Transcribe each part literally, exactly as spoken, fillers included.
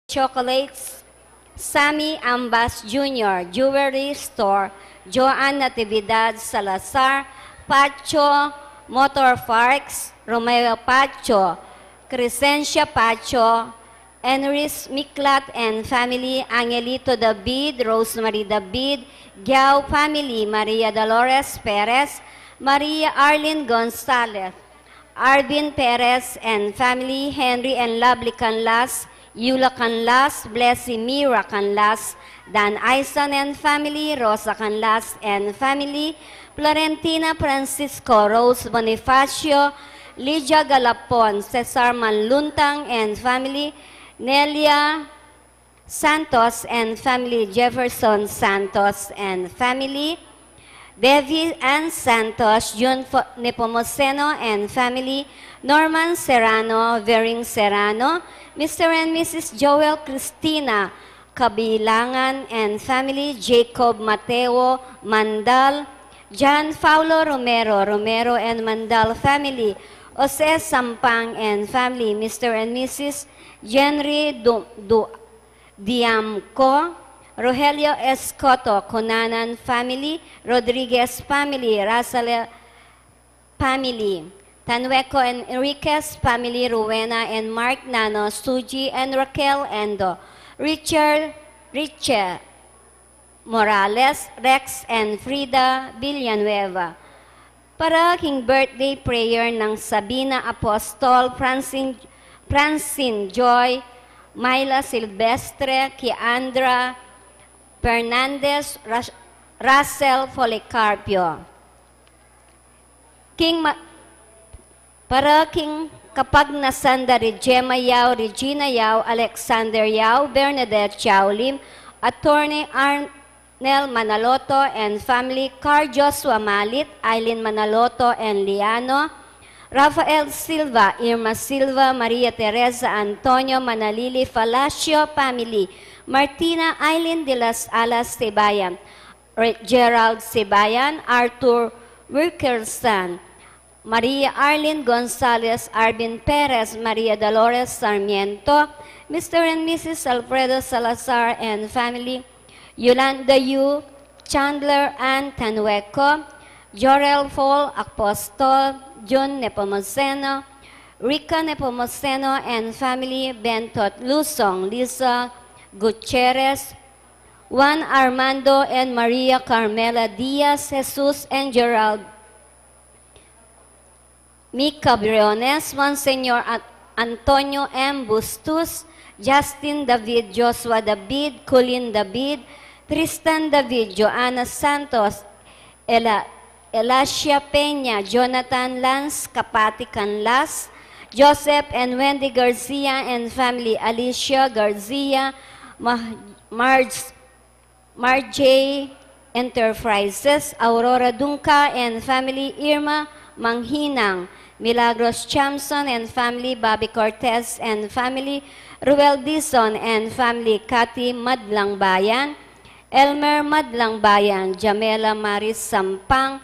Chocolates, Sammy Ambas Junior Jewelry Store, Joan Natividad Salazar, Pacho Motor Parks, Romeo Pacho, Crescencia Pacho, Enris Miklat and family, Angelito David, Rosemary David, Giao family, Maria Dolores Perez, Maria Arlene Gonzalez, Arvin Perez and family, Henry and Lovely Canlas, Yula Canlas, Blessy Mira Canlas, Dan Aison and family, Rosa Canlas and family, Florentina Francisco, Rose Bonifacio, Lydia Galapon, Cesar Manluntang and family, Nelia Santos and family, Jefferson Santos and family, Devi Ann Santos, Jun Fo- Nepomuceno and family, Norman Serrano, Vering Serrano, Mister and Missus Joel Cristina Kabilangan and family, Jacob Mateo Mandal, John Paulo Romero, Romero and Mandal family, Jose Sampang and family, Mister and Missus Jenry Du- Du- Diamco, Rogelio Escoto, Cunanan family, Rodriguez family, Razale family, Tanueco and Enriquez family, Rowena and Mark Nano, Suji and Raquel Endo, Richard, Richard Morales, Rex and Frida Villanueva. Para king birthday prayer nang Sabina Apostol, Francine, Francine Joy, Myla Silvestre, Kiandra Fernandez, Ras- Russell Policarpio. King Ma- Para king kapagnasan da ri Gemma Yao, Regina Yao, Alexander Yao, Bernadette Yao Lim, Attorney Arnel Manaloto and family, Carl Joshua Malit, Eileen Manaloto and Liano, Rafael Silva, Irma Silva, Maria Teresa Antonio, Manalili Falacio family, Martina Eileen de las Alas Tibayan, Re- Gerald Sibayan, Arthur Wilkerson, Maria Arlene Gonzalez, Arvin Perez, Maria Dolores Sarmiento, Mister and Missus Alfredo Salazar and family, Yolanda Yu, Chandler Ann Tanueco, Jorel Paul Apostol, Jun Nepomuceno, Rica Nepomuceno and family, Bentot Lusong, Lisa Gutierrez, Juan Armando and Maria Carmela Diaz, Jesus and Gerald Mica Briones, Monsignor An- Antonio M. Bustos, Justin David, Joshua David, Colin David, Tristan David, Joanna Santos, Ela- Elacia Peña, Jonathan Lance Kapati Canlas, Joseph and Wendy Garcia and family, Alicia Garcia, Ma- Marge Marjay Enterprises, Aurora Dunca and family, Irma Manghinang, Milagros Chamson and family, Bobby Cortez and family, Ruel Dizon and family, Cathy Madlangbayan, Elmer Madlangbayan, Jamela Maris Sampang,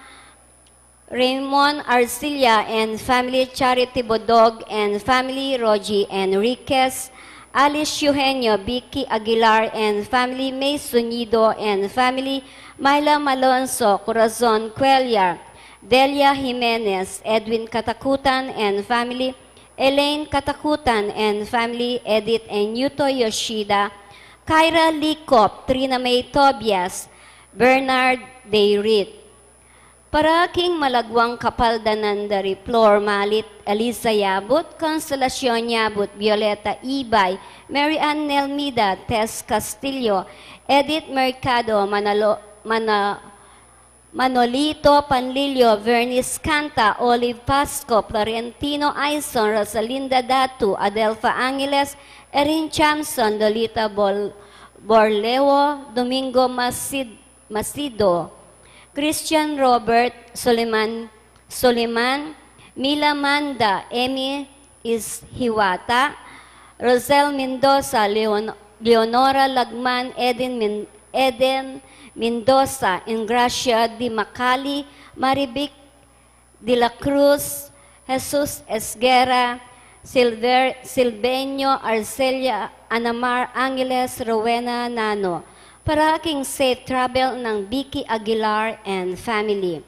Raymond Arcilla and family, Charity Bodog and family, Rogie Enriquez, Alice Eugenio, Vicky Aguilar and family, May Sunido and family, Myla Malonzo, Corazon Cuellar, Delia Jimenez, Edwin Katakutan and family, Elaine Katakutan and family, Edith and Yuto Yoshida, Kyra Licop, Trina May Tobias, Bernard Dayrit. Para king malagwang kapaldanan da ri Flor Malit, Elisa Yabut, Consolacion Yabut, Violeta Ibay, Mary Ann Nelmida, Tess Castillo, Edith Mercado, Manalo, Mana, Manolito Panlilio, Vernice Canta, Olive Pasco, Florentino Aison, Rosalinda Datu, Adelfa Angeles, Erin Chamson, Lolita Bol, Borleo, Domingo Masid, Masido, Christian Robert Soliman, Soliman, Mila Manda, Emmy Ishiwata, Rosel Mendoza, Leon, Leonora Lagman, Eden, Min, Eden Mendoza, Ingracia Di Macali, Marivic de la Cruz, Jesus Esguerra, Silver, Silvenio Arcelia, Anamar Angeles, Rowena Nano, para king safe travel ng Vicky Aguilar and family.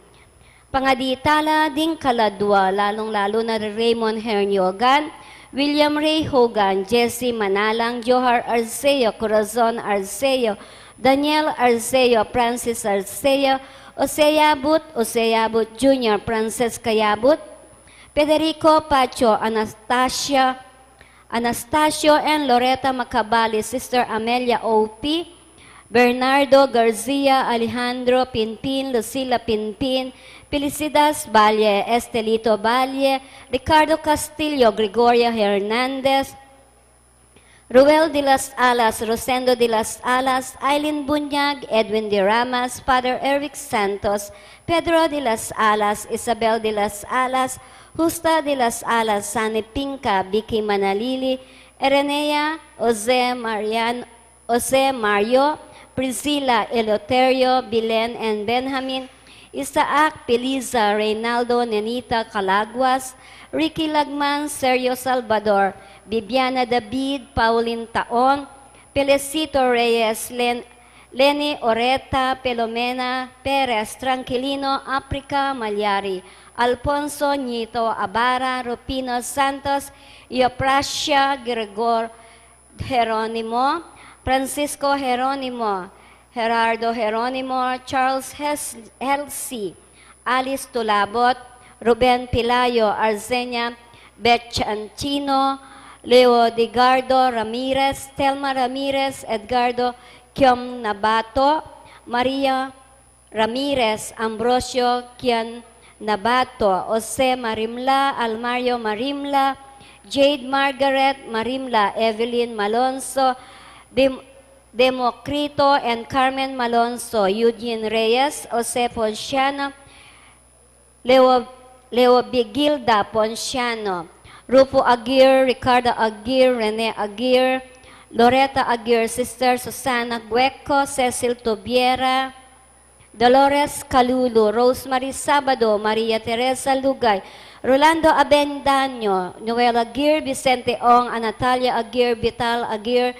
Pangadi tala ding kaladwa, lalung-lalu na ri Raymond Herniogan, William Ray Hogan, Jesse Manalang, Johar Arceo, Corazon Arceo, Daniel Arceo, Francis Arceo, Jose Yabut, Jose Yabut Junior, Francisca Yabut, Federico Pacho, Anastasia, Anastasio and Loretta Macabali, Sister Amelia O P, Bernardo Garcia, Alejandro Pinpin, Lucila Pinpin, Felicidas Valle, Estelito Valle, Ricardo Castillo, Gregoria Hernandez, Ruel de las Alas, Rosendo de las Alas, Aileen Bunyag, Edwin de Ramas, Father Eric Santos, Pedro de las Alas, Isabel de las Alas, Justa de las Alas, Sani Pinca, Vicky Manalili, Erenea, Jose Marian, Jose Mario, Priscilla, Eleuterio, Bilen and Benjamin, Isaac, Peliza, Reynaldo, Nenita Calaguas, Ricky Lagman, Sergio Salvador, Bibiana David, Pauline Taon, Felicito Reyes, Len-, Leni Oreta, Pelomena Perez, Tranquilino Africa Malyari, Alfonso Nito Abara, Rufino Santos, Eufrasia Gregor, Jeronimo, Francisco Jeronimo, Gerardo Jeronimo, Charles Hes-, Helsi, Alice Tulabot, Ruben Pilayo, Arsenia Bechantino, Leo Digardo Ramirez, Thelma Ramirez, Edgardo Kiom Nabato, Maria Ramirez, Ambrosio Kian Nabato, Jose Marimla, Almario Marimla, Jade Margaret Marimla, Evelyn Malonzo, Dem-, Democrito and Carmen Malonzo, Eugene Reyes, Jose Ponciano, Leo, Leo Bigilda Ponciano, Rufo Aguirre, Ricardo Aguirre, Rene Aguirre, Loretta Aguirre, Sister Susana Gueco, Cecil Tubiera, Dolores Calulu, Rosemary Sabado, Maria Teresa Lugay, Rolando Abendaño, Noel Aguirre, Vicente Ong, Anatalia Aguirre, Vital Aguirre,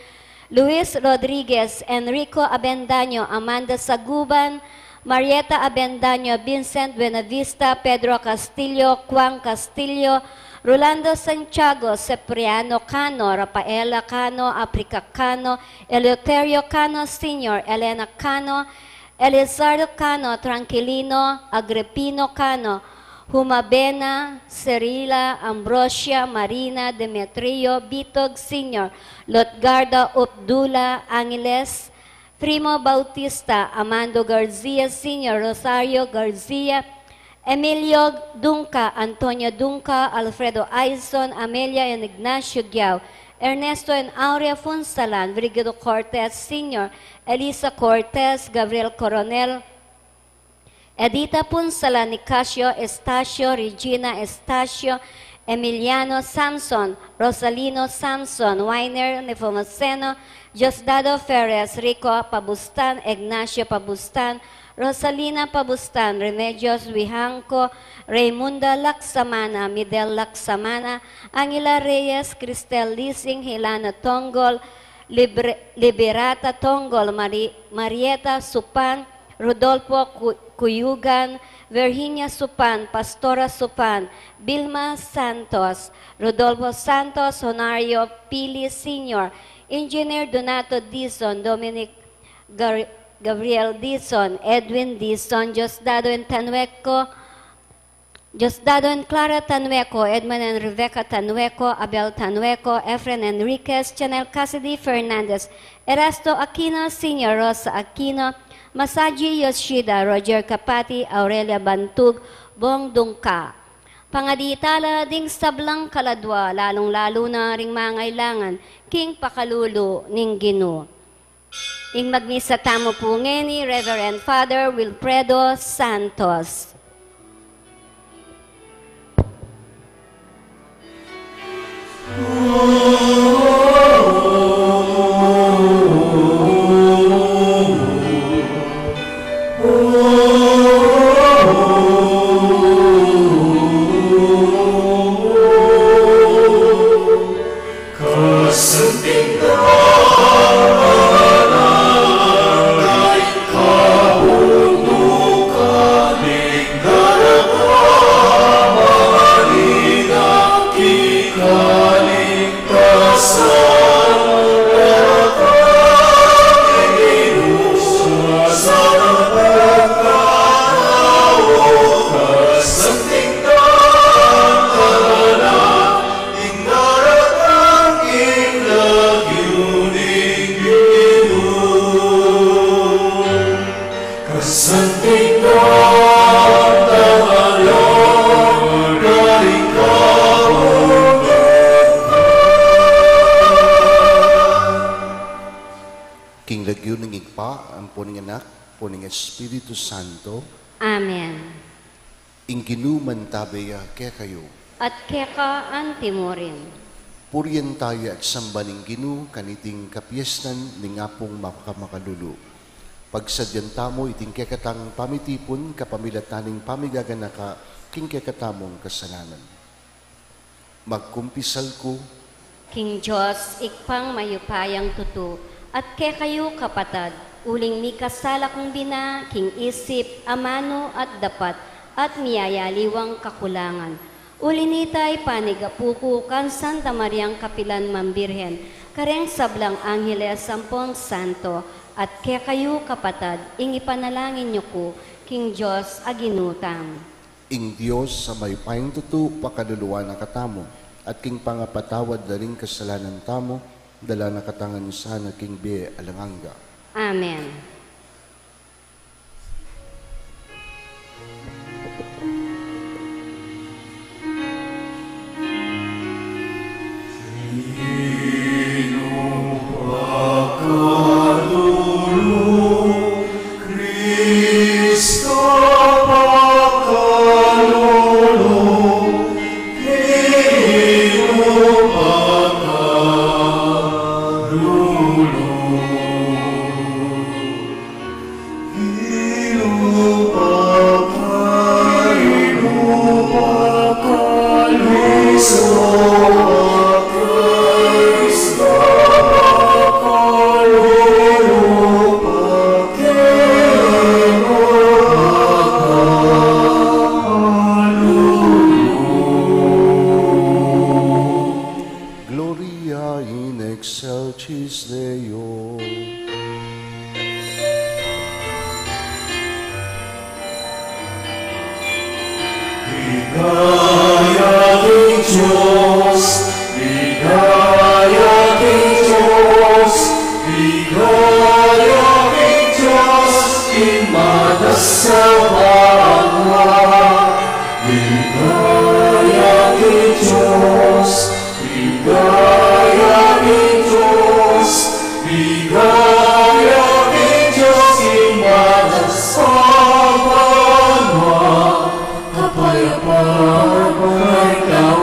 Luis Rodriguez, Enrico Abendaño, Amanda Saguban, Marieta Abendaño, Vincent Buenavista, Pedro Castillo, Juan Castillo, Rolando Santiago, Cipriano Cano, Rafaela Cano, Africa Cano, Eleuterio Cano Senior, Elena Cano, Elizardo Cano, Tranquilino, Agripino Cano, Humabena, Cirila, Ambrosia, Marina, Demetrio, Bitog Senior, Lotgarda, Updula, Angeles, Primo Bautista, Amando Garcia Senior, Rosario Garcia, Emilio Dunca, Antonio Dunca, Alfredo Aison, Amelia and Ignacio Giao, Ernesto and Aurea Funsalan, Brigido Cortez Senior, Elisa Cortez, Gabriel Coronel, Edita Punsalan, Nicasio Estacio, Regina Estacio, Emiliano Samson, Rosalino Samson, Winer Nepomuceno, Diosdado Ferres, Rico Pabustan, Ignacio Pabustan, Rosalina Pabustan, Remedios Vihanco, Raymunda Laksamana, Midel Laksamana, Angela Reyes, Cristel Lising, Hilana Tongol, Libre-, Liberata Tongol, Mari-, Marieta Supan, Rodolfo Cu-, Cuyugan, Virginia Supan, Pastora Supan, Vilma Santos, Rodolfo Santos, Honorio Pili Senior, Engineer Donato Dizon, Dominic Gar-, Gabriel Dizon, Edwin Dizon, Diosdado and Tanueco, Diosdado and Clara Tanueco, Edmund and Rebecca Tanueco, Abel Tanueco, Efren Enriquez, Chanel Cassidy Fernandez, Erasto Aquino Senior, Rosa Aquino, Masaji Yoshida, Roger Capati, Aurelia Bantug, Bong Dungka. Pangadi tala ding sablang kaladwa, lalung-lalu na ring mangailangan king pakalulu ning Ginu. Ing magmisa tamu pu ngeni, Reverend Father Wilfredo Santos. King lagyu ning Ibpa, ampo ning Anak, ampo ning Espiritu Santo. Amen. Ing Ginu mantabe ya kekayu. At keka anti murin. Purian taya at samban ing Ginu kaniting kapiesnan ning Apung makamakalulu. Pagsadyan tamu iting kekatang pamitipun kapamilatan ning pamigaganaka king kekatamung kasalanan. Magkumpisal ku king Dios, Ibpang mayupayang tutu, at kekayu kapatad, uling mikasala kung bina king isip, amanu at dapat, at miyayaliwang kakulangan. Uli nita, ipanigapu ku kang Santa Mariang kapilan man Birhen, kareng sablang angeles ampong santo, at kekayu kapatad, ing ipanalangin yu ku king Dios a Ginu tamu. Ing Dios a mayupayang tutu pakaluluan na katamu, at king pangapatawad da ring kasalanan tamu, dala na katamu ngan sana king bie alang angga. Amen. Gloria in excelsis Deo. Ligaya king Dios, ligaya king Dios, ligaya king Dios, king matas a banua. Ligaya king Dios, ligaya king Dios, ligaya king Dios, king matas a banua. Kapayapan, malikau,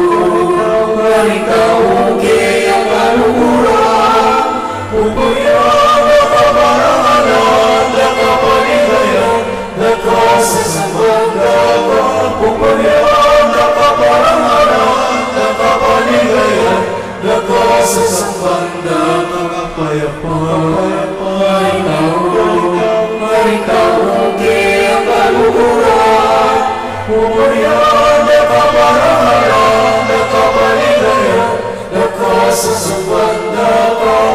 malikau, keyang kaluguran, pupuyan, kaparangalan, kapaligayan, kasasakupan, pupuyan, kaparangalan, kapaligayan, kasasakupan, kapayapan, malikau, malikau, keyang kaluguran, pupuyan, kaparangalan, kapaligayan, kasasakupan,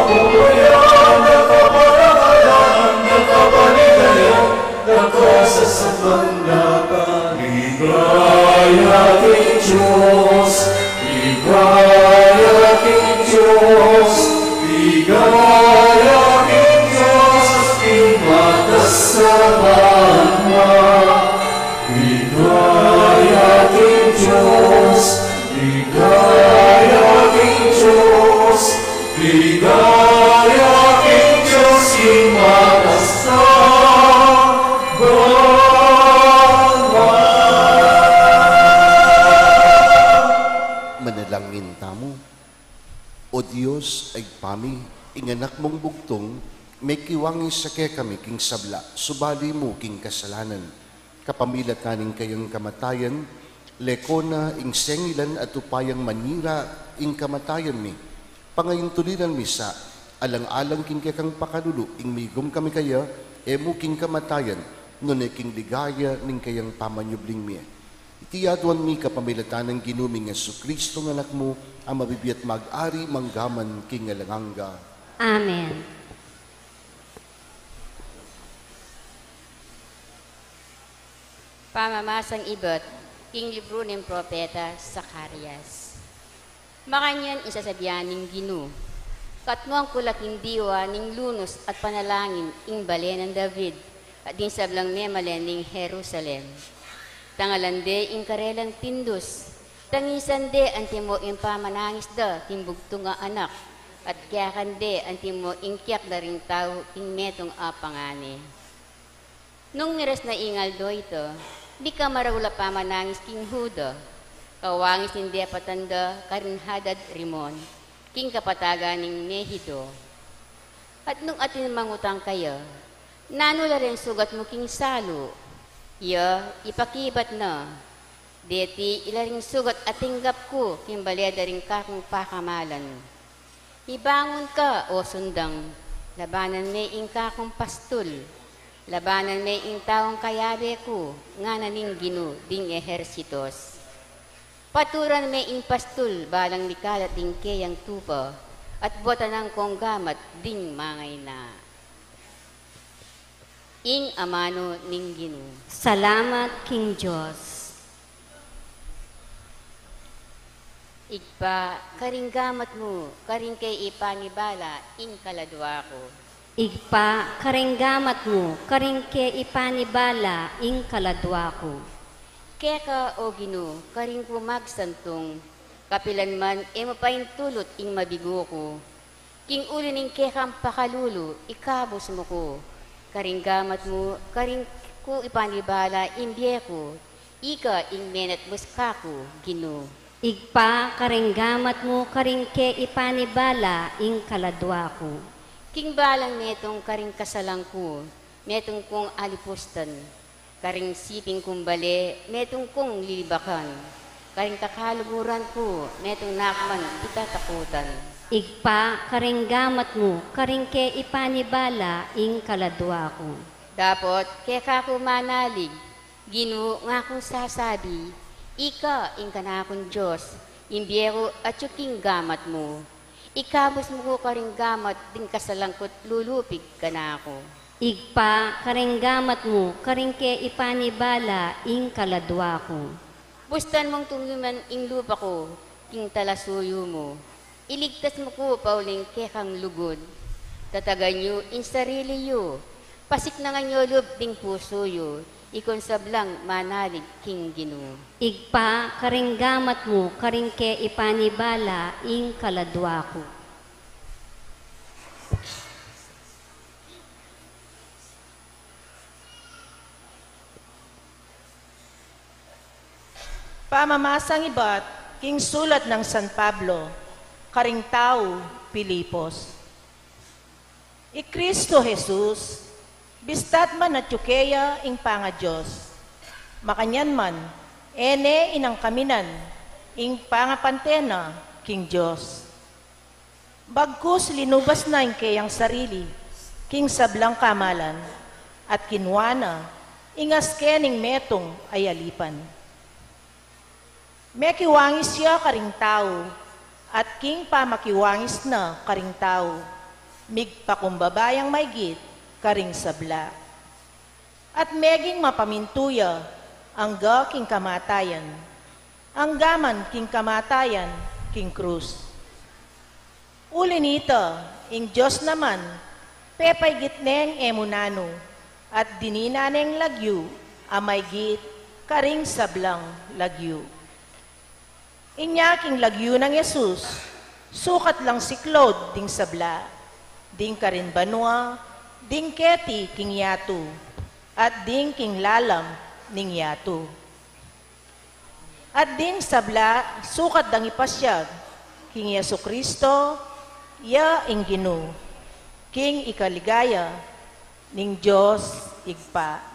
pupuyan, kaparangalan, kapaligayan, kasasakupan, kapaligaya king Dios, ligaya king Dios, ligaya king Dios, king matas a banua. Ligaya king Dios, ligaya king Dios, ligaya king Dios, king matas a banua. Manalangin tamu. O Dios a Ibpa mi, ing Anak mung bugtung, mekiwang ya kekami king sabla, subali mu king kasalanan. Kapamilatan ning kayang kamatayan, lekon na ing sengilan at upayang manira ing kamatayan mi. Pangayuntuliran mi sa, alang-alang king kekang pakalulu, ing migum kami kaya, e mu king kamatayan, nune king ligaya ning kayang pamanyubling mie. Iti aduan mi kapamilatan nang Ginu ming Jesucristo nga Anak mu, a mabibie at mag-ari mangga man king alang angga. Amen. Pamamasang ibat king libru ning propeta Zacarias. Makanyan ing sasabian ning Ginu, katmuan ku la king diwa ning lunus at panalangin ing bale nang David, at ding sablang memalen ning Jerusalem. Tangalan de ing karelang pindus, tangisan de antimo ing pamanangis da king bugtung a anak. At kekande antimo ing kiak da ring tau king metung a pangane. Nung miras na ing aldo ita, mika maragul a pamanangis king Huda, kawangis ning depatan da karin Hadad-Rimon, king kapatagan ning Mehido. At nung atin mangutang kaya, "Nanu la ring sugat mu king salu?" Iya ipakibat na, "Deti ila ring sugat a tinggap ku king bale da ring kakung pakamalan. Mibangun ka, o sundang, labanan me ing kakung pastul, labanan me ing taung kayabe ku, ngana ning Ginu ding ehersitos. Paturan me ing pastul balang mikalat ding keyang tupa, at buatan nang kong gamat ding mangaina." Ing amanu ning Ginu. Salamat king Dios. Ibpa, karing gamat mu karing ke ipanibala ing kaladua ku. Ibpa, karing gamat mu karing ke ipanibala ing kaladua ku. Keka, o Ginu, karin ku magsantung, kapilan man e mu paintulut ing mabigu ku. King uli ning kekang pakalulu, ikabus mu ku. Karing gamat mu karin ku ipanibala ing bie ku. Ika ing menatbus kaku, Ginu. Ibpa, karing gamat mu karin ke ipanibala ing kaladua ku. King balang metung karing kasalan ku, metung kung alipustan. Karing siping kung bale, metung kung lilibakan. Karing kakaluguran ku, metung na ku man kitatakutan. Ibpa, karing gamat mu karin ke ipanibala ing kaladua ku. Dapot keka ku manalig, Ginu, ngaku sasabi, ika ing kanakung Dios, ing bie ku atyu king gamat mu. Ikabus mu ku karing gamat ding kasalan ku't lulupig kanaku. Ibpa, karing gamat mu karin ke ipanibala ing kaladua ku. Bustan mung tumiman ing lupa ku king talasuyu mu. Iligtas mu ku pauling kekang lugud. Tatagan yu ing sarili yu. Pasiknangan yu lub ding pusu yu. Ikong sablang manalig king Ginu. Ibpa, karing gamat mu karin ke ipanibala ing kaladua ku. Pamamasang ibat king sulat nang San Pablo karing tau Filipos. I Kristo Jesus, bistat man atyu keya ing pangaDios, makanyan man, e ne inangkaminan ing pangapantena king Dios. Bagkus linubas na ing keyang sarili king sablang kamalan, at kinua na ing aske ning metung a yalipan. Mekiwangis ya karing tau, at king pamakiwangis na karing tau, migpakumbaba yang maygit karing sabla. At meging mapamintu ya angga king kamatayan, angga man king kamatayan king krus. Uli nita, ing Dios naman, pepaygit neng e mu nanu, at dinina neng lagyu a maygit karing sablang lagyu. Inya king lagyu nang Jesus, sukat lang siklaud ding sabla, ding karin banua, ding keti king yatu, at ding king lalam ning yatu. At ding sabla sukat dang ipasyag king Jesu Kristo, ya ing Ginu, king ikaligaya ning Dios Ibpa.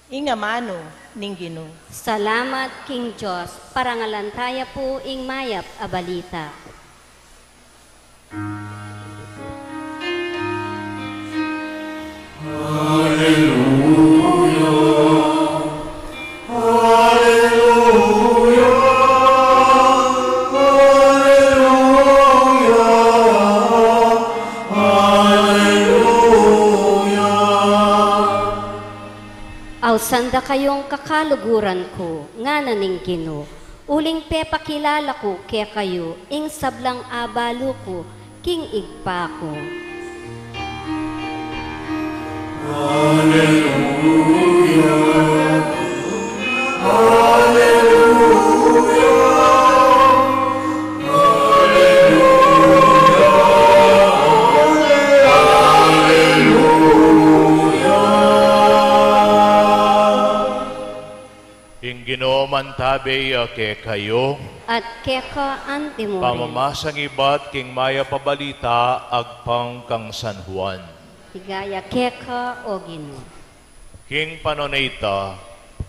Ing amanu ning Ginu. Salamat king Dios. Parangalan taya pu ing mayap a balita. Aleluya, aleluya, aleluya, aleluya. Ausan da kayung kakaluguran ku, ngana ning Ginu, uling pepakilala ku kekayu ing sablang abalu ku king Ibpa ku. Aleluya, aleluya, aleluya. Mantabe ya kekayu. At keka antimurin. Pamamasang ibat king mayap a balita agpang kang San Juan. Ligaya keka, o Ginu. King panaun a ita,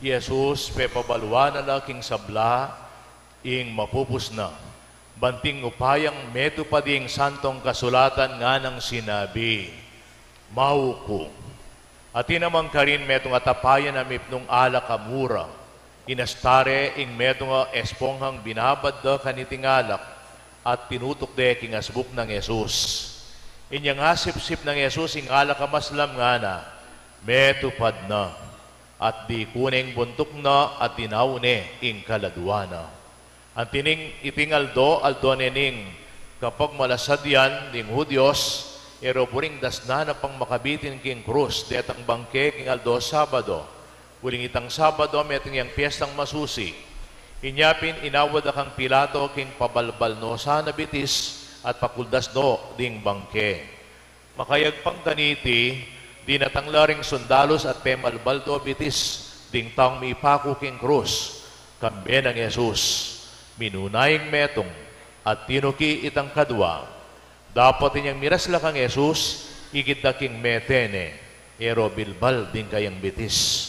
i Jesus pepabaluan na la king sabla ing mapupus na. Banting upayang metupad ing Santong Kasulatan nganang sinabi, "Mauku." Atin naman karin metung a tapayan a mipnung alak a mura, inasta re ing metung a esponhang binabad da kaniting alak, at tinutuk de king asbuk nang Jesus. Inyang asipsip nang Jesus ing alak a maslam, ngana, "Metupad na." At diku neng buntuk na at dinaun ne ing kaladua na. Anti ning iting aldo, aldo ne ning kapagmalasadian ning Hudios, e ro buring dasnan a pang makabitin king krus detang bangke king aldo Sabado. Uling itang Sabado, metung yang piestang masusi. Inya pin inawad da kang Pilato king pabalbal no sana bitis at pakuldas no ding bangke. Makayagpang kaniti, dinatang la ring sundalus at pemalbal do bitis ding taung mipaku king krus. Kambe nang Jesus, minuna ing metung at tinuki itang kadua. Dapot inyang miras la kang Jesus, ikit da king mete ne, e ro bilbal ding kayang bitis.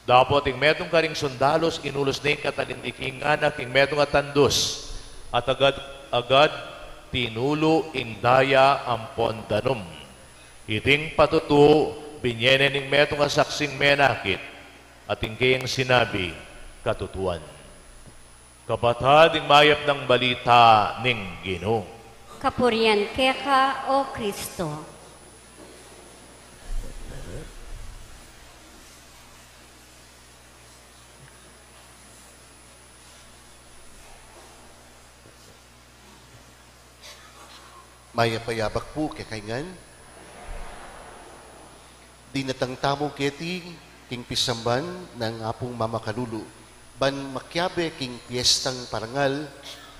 Dapot ing metung karing sundalus, inulus ne ing katalingking ngana king metung a tandus, at agad-agad tinulu ing daya ampon danum. Iting patutu, binye ne ning metung a saksing menakit, at ing kayang sinabi, katutuan. Kapatad, ing mayap nang balita ning Ginu. Kapurian keka, o Kristo. Mayap a yabak pu kekayu ngan. Dinatang tamu keti king pisamban nang Apung Mamakalulu, ban makiabe king piestang parangal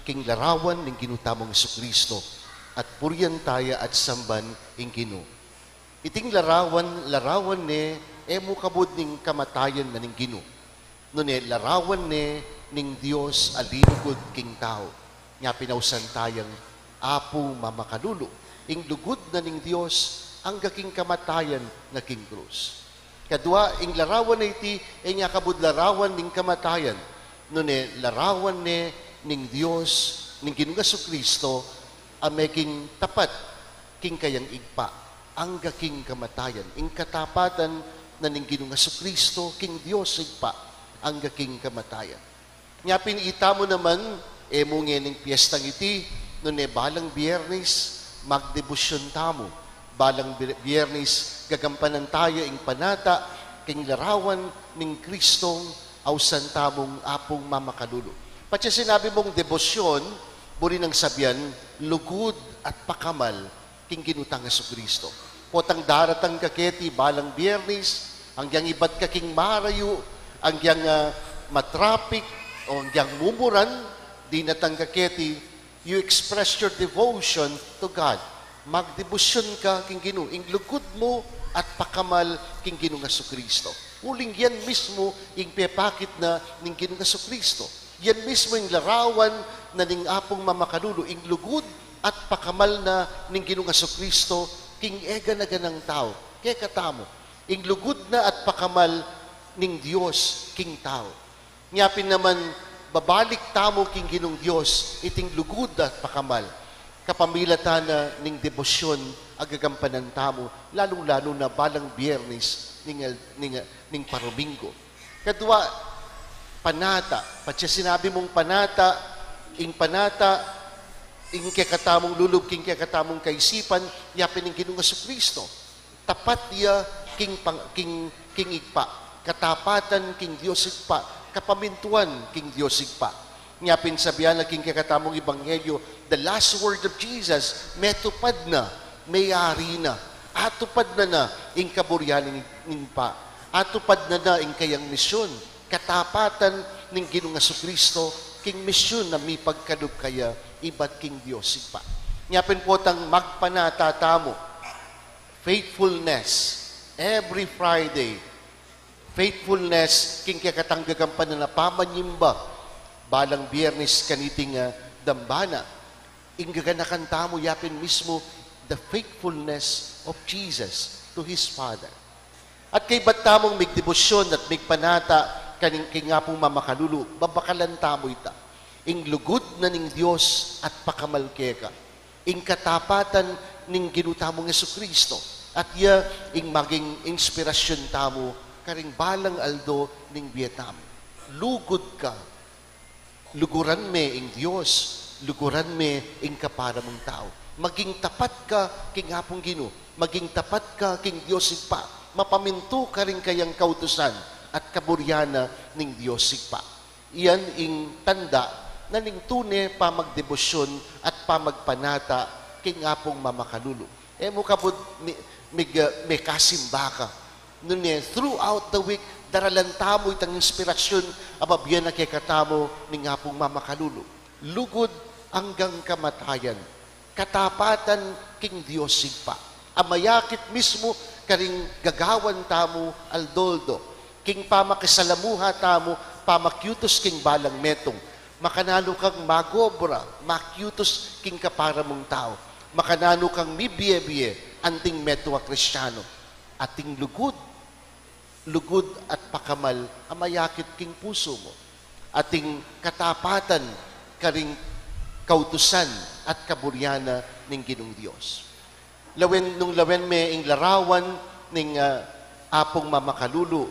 king larawan ning Ginu tamung Jesucristo, at purian taya at samban ing Ginu. Iting larawan, larawan ne e mu kabud ning kamatayan na ning Ginu. Nune larawan ne ning Dios a linugud king tau. Nya pin ausan tayang Apu Mamakalulu, ing lugud na ning Dios angga king kamatayan na king krus. Kadua, ing larawan a iti e nya kabud larawan ning kamatayan, nune larawan ne ning Dios, ning Ginung Jesucristo, a meging tapat king kayang Ibpa angga king kamatayan. Ing katapatan na ning Ginung Jesucristo king Dios Ibpa angga king kamatayan. Nya pin itamu naman, e mu ngening piestang iti, nune balang Biernis magdebosyon tamu. Balang Bi-, Biernis gagampanan taya ing panata king larawan ning Kristong ausan tamung Apung Mamakalulu. Patse sinabi mung debosyon, buri nang sabian, lugud at pakamal king Ginu tang Jesucristo. Potang daratang ka keti balang Biernis, anggyang ibat ka king marayu, anggyang, ah, matrapik, o anggyang mumuran, dinatang ka keti, you express your devotion to God. Magdebosyon ka king Ginu, ing lugud mu at pakamal king Ginung Jesucristo. Uling yan mismu ing pepakit na ning Ginung Jesucristo. Yan mismu ing larawan na ning Apung Mamakalulu, ing lugud at pakamal na ning Ginung Jesucristo king egana-ganang tau. Kekatamu, ing lugud na at pakamal ning Dios king tau. Nya pin naman, babalik tamu king Ginung Dios iting lugud at pakamal kapamilatan na ning debosyon a gagampanan tamu, lalung-lalu na balang Biernis ning, ning, ning paruminggu. Kadua, panata. Patse sinabi mung panata, ing panata, ing kekatamung lulub king kekatamung kaisipan, yapin ing Ginung Jesucristo. Tapat ya king pang-, king, king Ibpa. Katapatan king Dios Ibpa. Kapamintuan king Dios Ibpa. Nya pin sabian na king kekatamung ebanghelyo, the last word of Jesus, metupad na, meyari na, atupad na na ing kaburian ning, ning Ibpa. Atupad na na ing kayang misyon. Katapatan ning Ginung Jesucristo king misyon a mipagkalub kaya ibat king Dios Ibpa. Nya pin potang magpanata tamu, faithfulness, every Friday, Faithfulness king kekatang gagampan na pamanyimba balang Biernes kaniting, ah, dambana. Ing gaganakan tamu yapin mismu the faithfulness of Jesus to his Father. At kaybat tamung migdebosyon at migpanata kaning king Apung mamakalulu, babakalan tamu ita. Ing lugud na ning Dios at pakamal keka. Ing katapatan ning Ginu tamung Jesucristo. At ya ing maging inspirasyon tamu karing balang aldo ning bie tamu. Lugud ka. Luguran me ing Dios, luguran me ing kapara mung tau. Maging tapat ka king Apung Ginu, maging tapat ka king Dios Ibpa, mapamintu karing kayang kautusan at kaburian na ning Dios Ibpa. Iyan ing tanda na ning tune pamagdebosyon at pamagpanata king Apung mamakalulu. E mu kabud mi-, mig-, ah, mekasimba ka. Nune, throughout the week, daralan tamu itang inspirasyon a babie na kekatamu ning Apung mamakalulu. Lugud anggang kamatayan. Katapatan king Dios Ibpa. A mayakit mismu karing gagawan tamu aldo-aldo. King pamakisalamuha tamu, pamakiutus king balang metung. Makananu kang magobra, makiutus king kapara mung tau. Makananu kang mibie-bie, anting metung a Kristiano. Ating lugud, lugud at pakamal a mayakit king pusu mu. Ating katapatan karing kautusan at kaburian na ning Ginung Dios. Lawen, nung lawen me ing larawan ning, ah, Apung mamakalulu,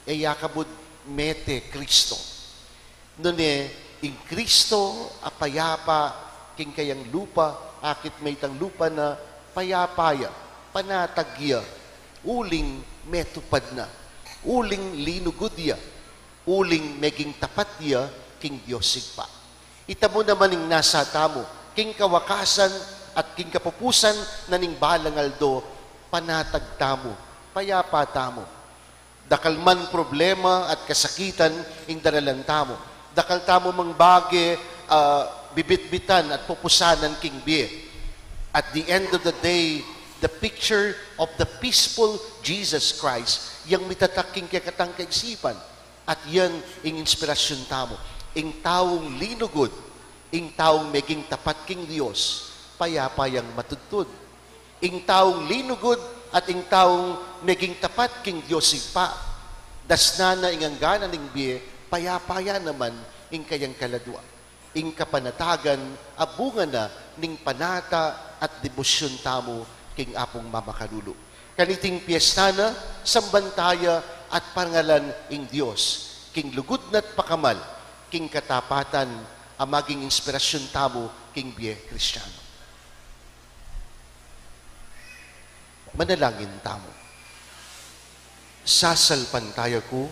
e ya kabud mete Kristo. Nune, ing Kristo a payapa king kayang lupa, akit me itang lupa na payapa ya, panatag ya, uling metupad na, uling linugud ya, uling meging tapat ya king Dios Ibpa. Ita mu naman ing nasa tamu, king kawakasan at king kapupusan na ning balang aldo, panatag tamu, payapa tamu. Dakal man problema at kasakitan ing daralan tamu. Dakal tamu mang bage, ah, bibitbitan at pupusanan king bie. At the end of the day, the picture of the peaceful Jesus Christ, yang mitatak king kekatang kaisipan. At yan ing inspirasyon tamu. Ing taung linugud, ing taung meging tapat king Dios, payapa yang matudtud. Ing taung linugud at ing taung meging tapat king Dios Ibpa, dasnan na ing angga na ning bie, payapa ya naman ing kayang kaladua. Ing kapanatagan a bunga na ning panata at debosyon tamu king Apung mamakalulu. Kaniting piesta na, samban taya at parangalan ing Dios, king lugud na't pakamal, king katapatan a maging inspirasyon tamu king bie Kristiano. Manalangin tamu. Sasalpantaya ku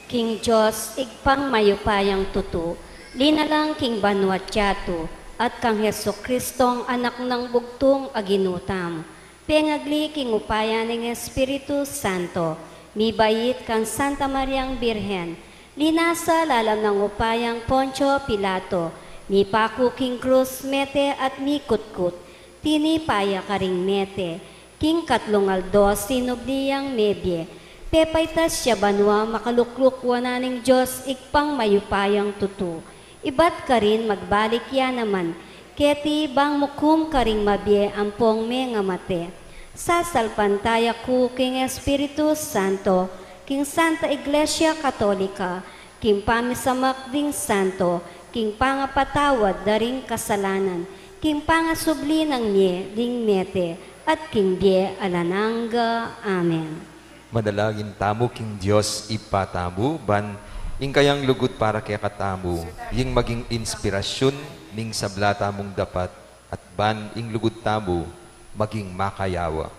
king Dios, Ibpang mayupayang tutu, linalang king banua't yatu, at kang Jesucristong Anak nang bugtung a Ginu tamu, pengagli king upaya ning Espiritu Santo, mibait kang Santa Mariang Birhen, linasa lalam nang upayang Poncio Pilato, mipaku king krus, mete at mikutkut, tinipa ya karing mete, king katlung aldo sinubli yang mebie, pepaitas ya banua, makalukluk wanan ning Dios Ibpang mayupayang tutu, ibat karin magbalik ya naman, keti bang mukum karing mabie ampong mengamate. Sasalpantaya ku king Espiritu Santo, king Santa Iglesia Katolika, king pamisamak ding santo, king pangapatawad da ring kasalanan, king pangasubli nang mie ding mete, at king bie alang angga. Amen. Manalangin tamu king Dios Ibpa tamu, ban ing kayang lugud para kekatamu, ing maging inspirasyon ning sabla tamung dapat, at ban ing lugud tamu maging makayawa.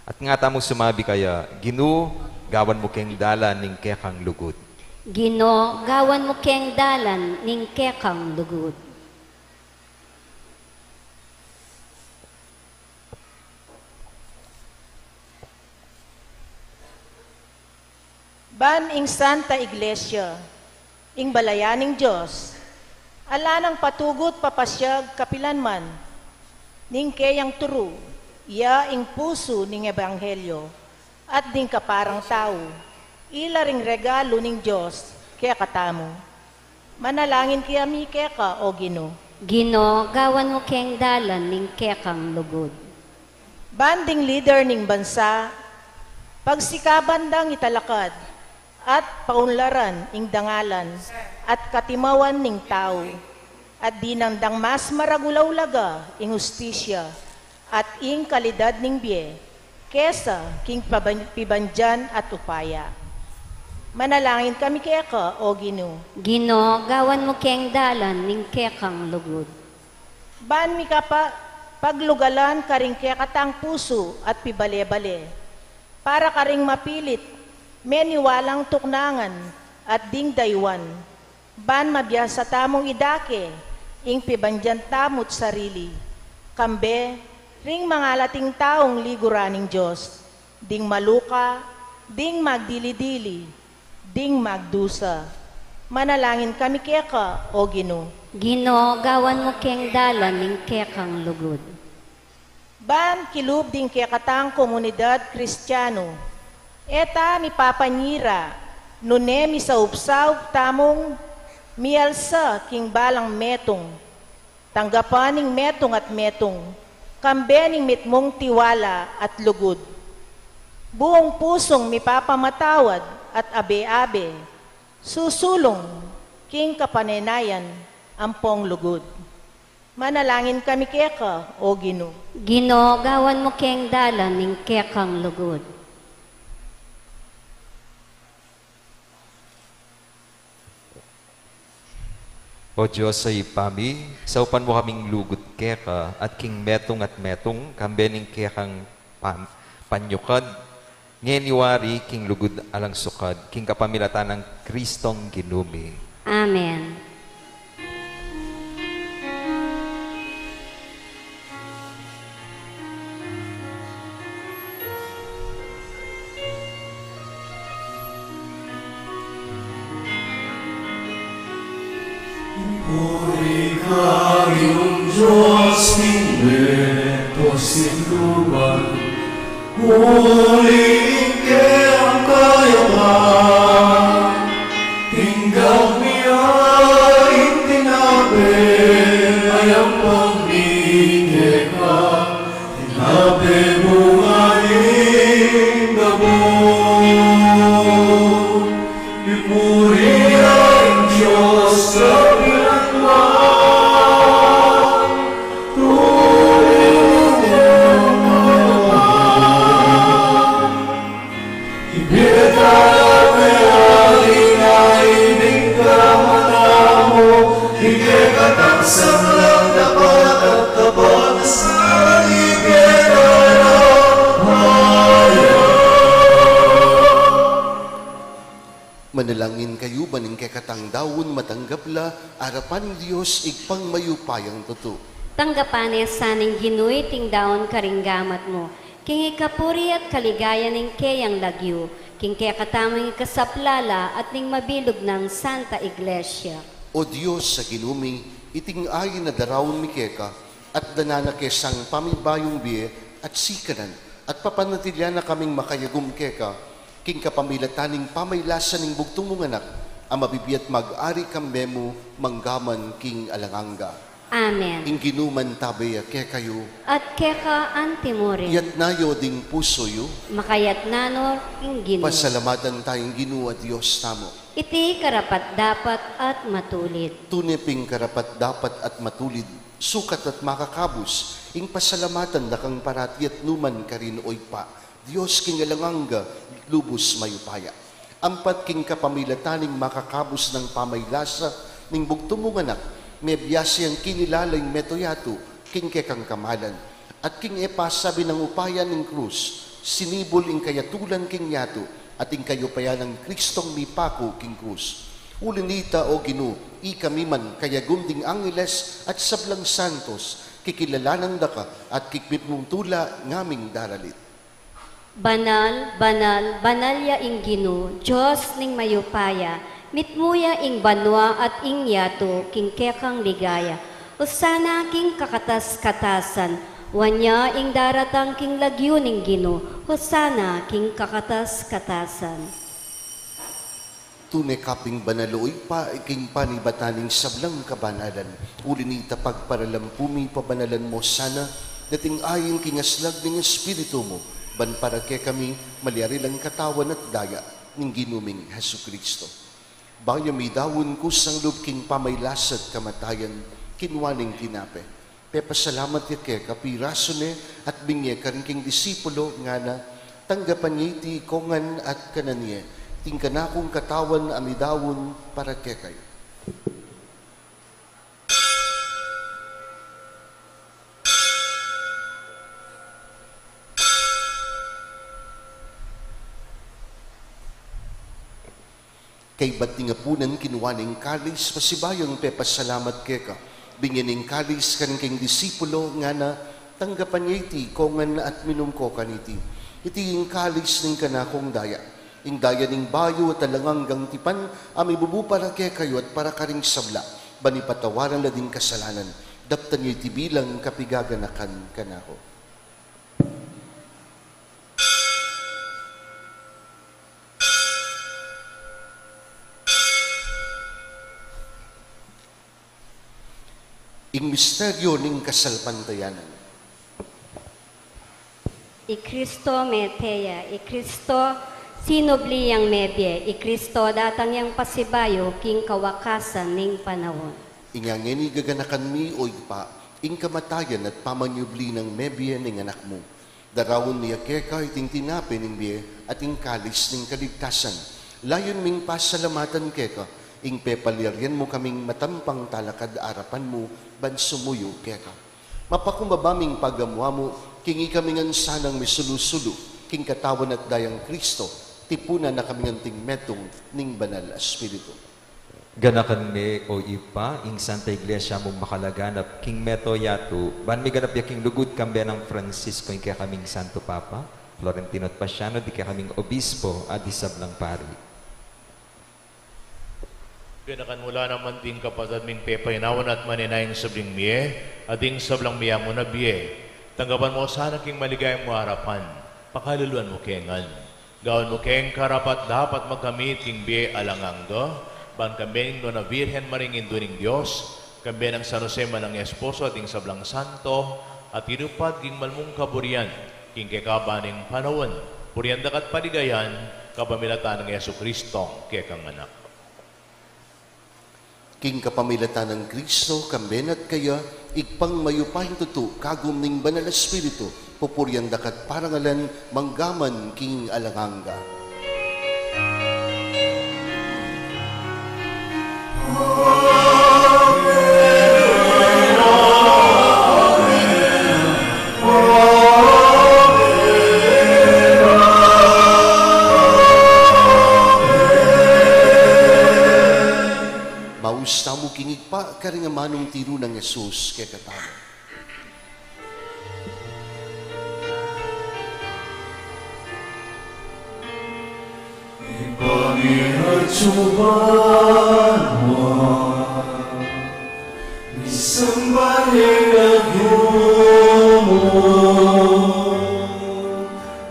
At nga tamu sumabi kaya, Ginu, gawan mu keng dalan ning kekang lugud. Ginu, gawan mu keng dalan ning kekang lugud. Ban ing Santa Iglesia, ing balayan ning Dios, ala nang patugut papasyag kapilan man, ning keyang turu, iya ing pusu ning ebanghelyo, at ding kaparang tau. Ila ring regalu ning Dios kekatamu. Manalangin kami keka, O Ginu. Ginu, gawan mu keng dalan ning kekang lugud. Ban ding lider ning bansa, pagsikaban dang italakad at paunlaran ing dangalan at katimawan ning tau, at dinan dang mas maragul a ulaga ing hustisya at ing kalidad ning bie kesa king paban-, pibandian at upaya. Manalangin kami keka, O Ginu. Ginu, gawan mu keng dalan ning kekang lugud. Ban mikapa-, paglugalan karing kekatang pusu at pibale-bale, para karing mapilit, meniwalang tuknangan at ding dayuan, ban mabiasa tamung idake ing pibandian tamu't sarili, kambe ring mangalating taung liguran ning Dios, ding maluka, ding magdili-dili, ding magdusa. Manalangin kami keka, O Ginu. Ginu, gawan mu keng dalan ning kekang lugud. Ban kilub ding kekatang komunidad Kristianu, e ta mipapanyira, nune misaup-saup tamung mialsa king balang metung, tanggapan ning metung at metung, kambe ning mitmung tiwala at lugud. Buung pusung mipapamatawad at abe-abe, susulung king kapanenayan ampong lugud. Manalangin kami keka, O Ginu. Ginu, gawan mu keng dalan ning kekang lugud. O Dios a Ibpa mi, saupan mu kaming lugud keka, at king metung at metung, kambe ning kekang pan-, panyukad, ngeni wari king lugud alang sukad, king kapamilatan nang Kristong Ginu mi. Amen. Puri ka Ginung Dios ning mie, pusit lub, uli ning keyang kayapan. Tinggap mi ing tinape, a yampang mi keka, tinape bunga ning gabus. Ipuri ing Dios kapilan man, tuli ning kayapan. Ibie taya, ibie taya ing kekatang sablang dapat at tapat a sala, ibie taya. Manalangin kayu ban ing kekatang daun matanggap la arapan ning Dios Ibpang mayupayang tutu. Tanggapan na sa ning Ginu iting daun karing gamat mu, king ikapuri at kaligayan ning keyang lagyu, king kekatamung ikasaplala at ning mabilug nang Santa Iglesia. O Dios a Ginu mi, iting ain a daraun mi keka, at danan na ke sang pamibayung bie at sikanan, at papanatilian na kaming makayagum keka, king kapamilatan ning pamaylasa ning bugtung mung Anak, a mabibie at mag-ari kambe mu manggaman king alang angga. Amen. Ing Ginu mantabe ya kekayu. At keka antimurin. Iyatas yu ding pusu yu. Makayatas no king Ginu. Pasalamatan taya ing Ginu a Dios tamu. Iti karapat-dapat at matulid. Tune pin karapat-dapat at matulid, sukat at makakabus, ing pasalamatan da kang parati at nukarin man, O Ibpa, Dios king alang angga, lubus mayupaya. Ampat king kapamilatan ning makakabus nang pamaylasa ning bugtung mung Anak, mebiasa yang kinilala ing mabilug a yatu king kekang kamalan. At king e pasabi nang upaya ning krus, sinibul ing kayatulan king yatu, at ing kayupayan nang Kristong mipaku king krus. Uli na nita, O Ginu, ikami man, kayagum ding angeles at sablang santos, kikilalanan da ka, at kikmit mung tula ngaming daralit. Banal, banal, banal ya ing Ginu, Dios ning mayupaya, mitmu ya ing banua at ing yatu king kekang ligaya. Hosana king kakatas-katasan, nuan ya ing daratang king lagyu ning Ginu, Hosana king kakatas-katasan. Tune ka pin banal, o Ibpa, king panibatan ning sablang kabanalan. Uli na nita, pagparalampu mi, pabanalan mu sana, dating ayin king aslag ning Espiritu mu, ban para kekami, malyari lang katawan at daya ning Ginu ming Jesucristo. Bayu mi daun kusang lub king pamagkasakit at kamatayan, kinua neng tinape. Pepasalamat ya keka, pirasu ne at binye karing keng disipulo, ngana: Tanggapan ye iti, ikong ngan, at kanan ye, iti ing kanakung katawan a midaun para kekayu. Kaybat ning apunan, kinua ne ing kalis, pasibayu yang pepasalamat keka, binye ne ing kalis karing keng disipulo, ngana: Tanggapan ye iti, ikong ngan, at minum ko kaniti. Iti ing kalis ning kanakung daya, ing daya ning bayu at alang anggang tipan, a mibubu para kekayu at para karing sabla, ban ipatawaran la ding kasalanan. Daptan ye iti bilang kapaganakan kanaku. Ing misteryu ning kasalpantayanan. I Kristo mete ya, i Kristo sinubli yang mebie, i Kristo datang yang pasibayu king kawakasan ning panaun. Inya ngeni gaganakan mi, o Ibpa, ing kamatayan at pamanyubli nang mebie ning Anak mu. Daraun mi ya keka iting tinape ning bie at ing kalis ning kaligtasan. Layun ming pasalamatan keka ing pepalyarian mu kaming matampang talakad arapan mu ban sumuyu keka. Mapakumbaba ming pagamu-amu king ikami ngan sanang misulu-sulu king katawan at dayang Kristo, tipunan na kaming anting metung ning Banal a Espiritu. Ganakan me, o Ibpa, ing Santa Iglesia mung makalaganap king mabilug a yatu, ban miganap ya king lugud kambe nang Francisco, ing kekaming Santo Papa, Florentino at Pasiano, ding kekaming obispo, at ding sablang pari. Ganakan mu la naman ding kapatad ming pepainawa na at manenaya ing subling mie, at ding sablang mie mu na bie. Tanggapan mu sana king maligaya mung arapan, pakaluluan mu ke ngan. Gawan mu keng karapat-dapat magkamit king bie alang angga, ban kambe ning Nuan a Virgen Maria, Indu ning Dios, kambe nang San Jose manang esposo at ding sablang santo, a tinupad king mal mung kaburian, king kekaban ning panaun, purian da ka at paligayan, kapamilatan nang Jesucristo, kekang Anak. King kapamilatan nang Kristo, kambe na at keya, Ibpang mayupayang tutu, kagum ning Banal a Espiritu, pupurian da ka at parangalan, mangga man king alang angga. Maus tamu king Ibpa, karing amanung tiru nang Jesus kekatamu. Ibpa mi atsu banua, misamban ya ing lagyu mu,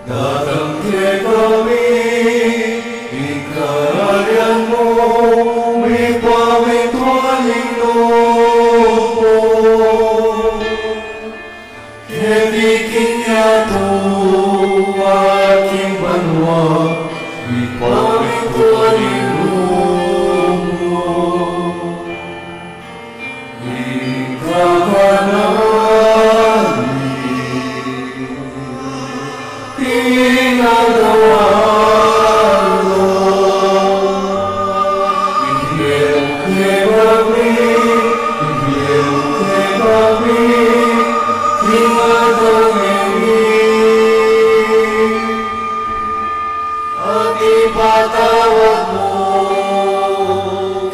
datang kekami ing kayarian mu, mipamintuan ing lub mu. Keti king yatu at king banua, mipamintuan ing lub mu. Ing kakanan mi king aldo-aldo, ibie mu kekami, ibie mu kekami king aldo ngeni, at ipatawad mu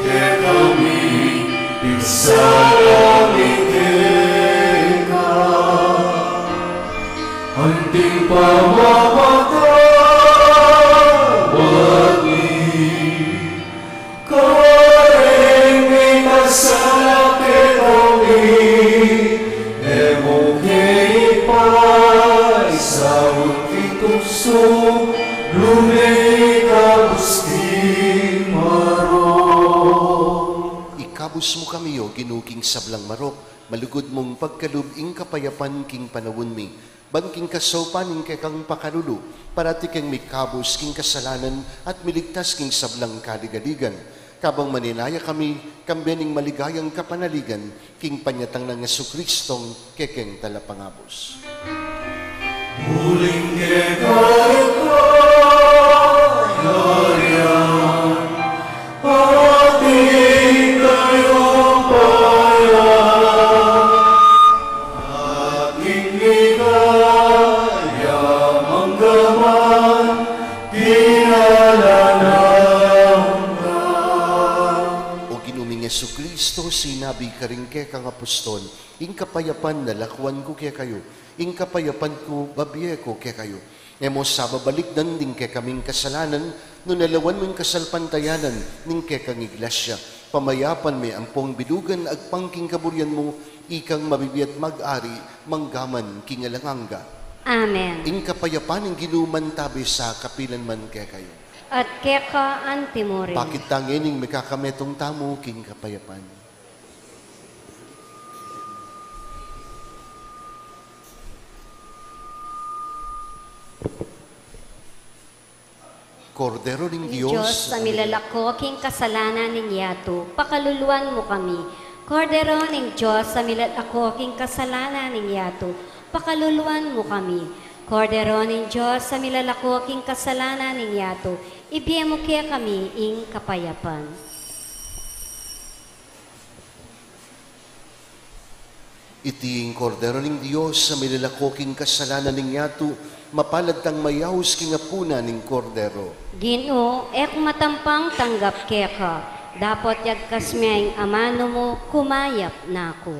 kekami ing sala mi keka, anti ing pamamatawad mi karing mikasala kekami, e mu ke ipaisaul king tuksu, nune ikabus king Ikabus mu kami, O Ginu, king sablang marok, malugud mung pagkalub ing kapayapan king panaun mi. Ban king kasaupan ning kekang pakalulu, parati keng mikabus king kasalanan at miligtas king sablang kaligaligan. Kabang maninaya kami, kambe ning maligayang kapanaligan, king panyatang nang Jesucristong kekeng Talapangabus. Uling keka ing kayarian, ating kayupayan, ating ligaya mangga man king alang angga. O Ginu ming Jesucristo, sinabi mu karing kekang apostol, ing kapayapan lalakuan ku kekayu, ing kapayapan ku bibie ku kekayu. E mu sa babalikdan ding kekaming kasalanan, nune lawan mu ing kasalpantayanan ning kekang Iglesia. Pamayapan me ampong bilugan agpang king kaburian mu, ikang mabibie at mag-ari mangga man king alang angga. Amen. Ing kapayapan ning Ginu mantabi sa kapilan man kekayu. At keka anti mu rin. Pakit ta ngening mikakametung tamu king kapayapan. Kordero ning Dios, Dios a milalako king kasalanan ning yatu, pakaluluan mu kami. Kordero ning Dios a milalako king kasalanan ning yatu, pakaluluan mu kami. Kordero ning Dios a milalako king kasalanan ning yatu, ibie mu kekami ing kapayapan. Iti ing Kordero ning Dios a milalako king kasalanan ning yatu, mapalad tang mayaus king apunan ning Kordero. Ginu, e ku matampang tanggap keka, dapot yagkas me ing amanu mu, kumayap na ku.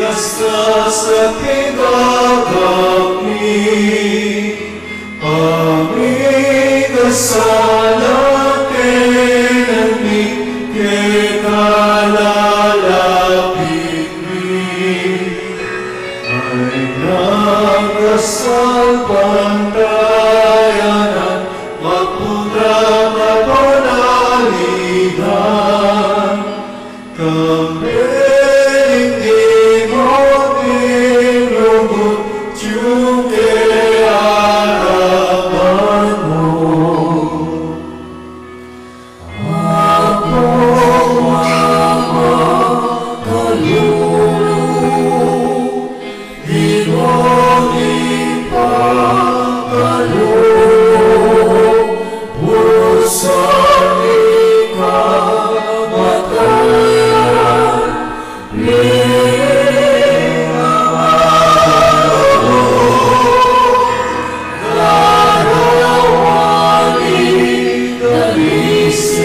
Hasta sa pigagap mi, aming kasalan kekami, keka lalapit mi. Ay nagkasalpantayanan, magputra kapanaligan. Kambe ning ginot ning lugud, tiyung ke arapan mu. Apo, Ama, Kalulu, Ginung Ipagkalub, Pusang Kamatayan, Ning Ama, Larawan ning Talisan,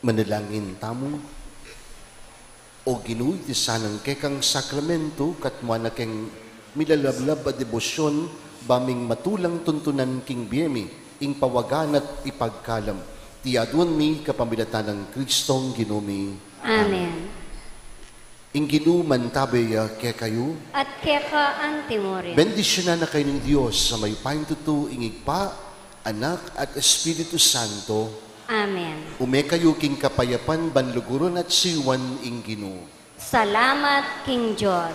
Manalangin tamu. O Ginu, iti sanang kekang sakramentu, katmuan na keng milalablab a debosyon, ba ming matulang tuntunan king bie mi, ing pawagan at ipagkalam. Iti aduan mi kapamilatan nang Kristong Ginu mi. Amen. Ing Ginu mantabe ya kekayu. At keka anti mu rin. Bendisyunan na kayu ning Dios a mayupayang tutu, ing Ibpa, Anak, at Espiritu Santo. Amen. Ume kayu king kapayapan, ban luguran at siwan ing Ginu. Salamat king Dios.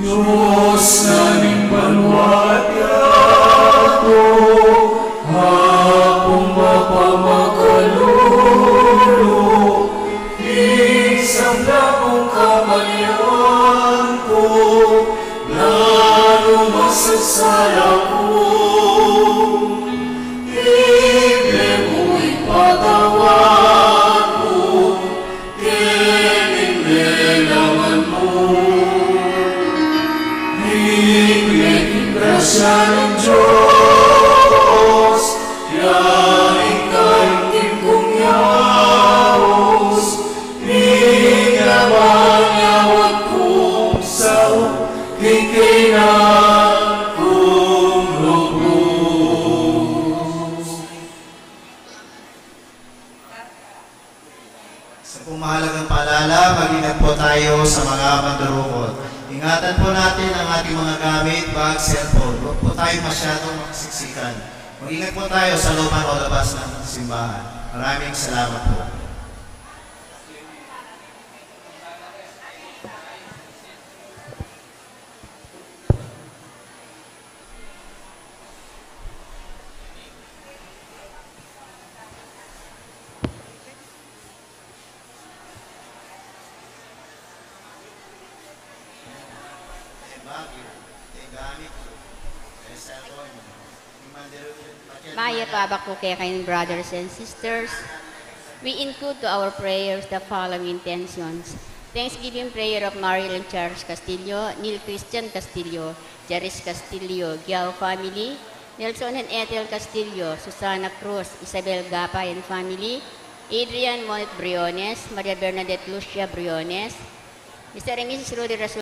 Dios na ning banua at yatu, Apung mapamakalulu, isang dakong kamalian ku, nanu man ing sala ku, ibie mu ing patawad ku, keni ing lelangan mu. Ibie king grasya ning Dios, ya ing kaingin kung yaus, ing laman ning awat kung saup, king kaynan kung lubus. Isa pong mahalagang paalala, mag-ingat po tayo sa mga mandurukot. Ingatan po natin ang ating mga gamit, bag, cellphone. Huwag po tayo masyadong makasiksikan. Mag-ingat po tayo sa loob man o labas ng simbahan. Maraming salamat po. Mayap a abak pu kekayu, brothers and sisters. We include to our prayers the following intentions. Thanksgiving prayer of Mariel and Charles Castillo, Neil Christian Castillo, Jaris Castillo, Giao family, Nelson and Ethel Castillo, Susana Cruz, Isabel Gapay and family, Adrian Monet Briones, Maria Bernadette Lucia Briones, Mister and Missus Rudy Rasul